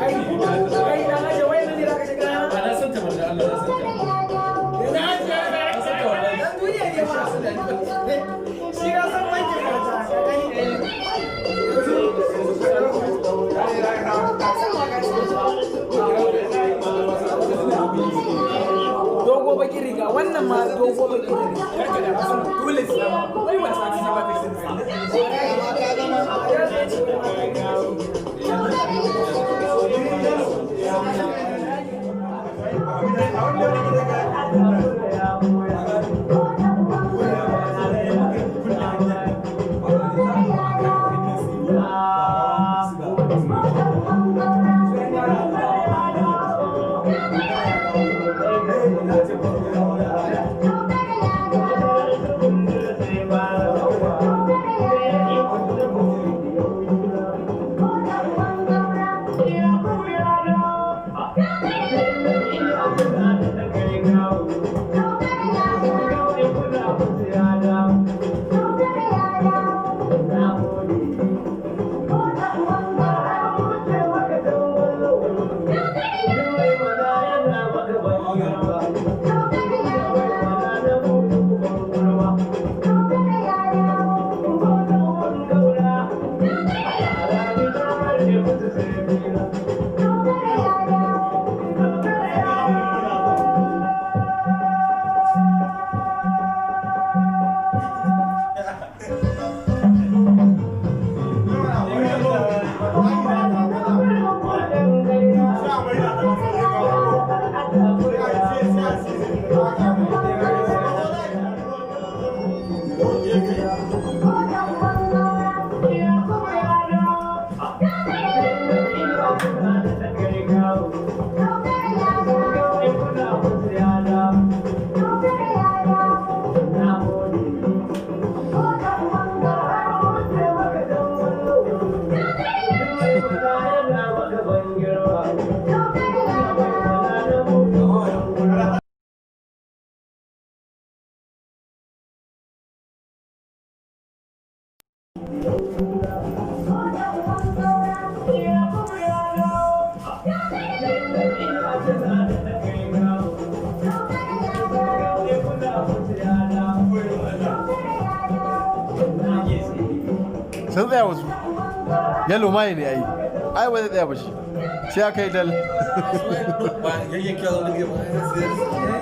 Kai, kai dan aje wai ne zaka shiga. Na san ta, manzo Allah, na san ta. Yanzu an ji Na san ta wallahi. Dan duniya ne ma. Shi ya san wanke mata, ka gani. Dogo bakin riga, wannan ma dogo bakin riga. Dole sai wai wace ce ba ta san. Sun tsaya wasu yalo mai ne ai ai ba zai tsaya ba shi sai aka yi dal. Ba yayyankewa zan dinga ba.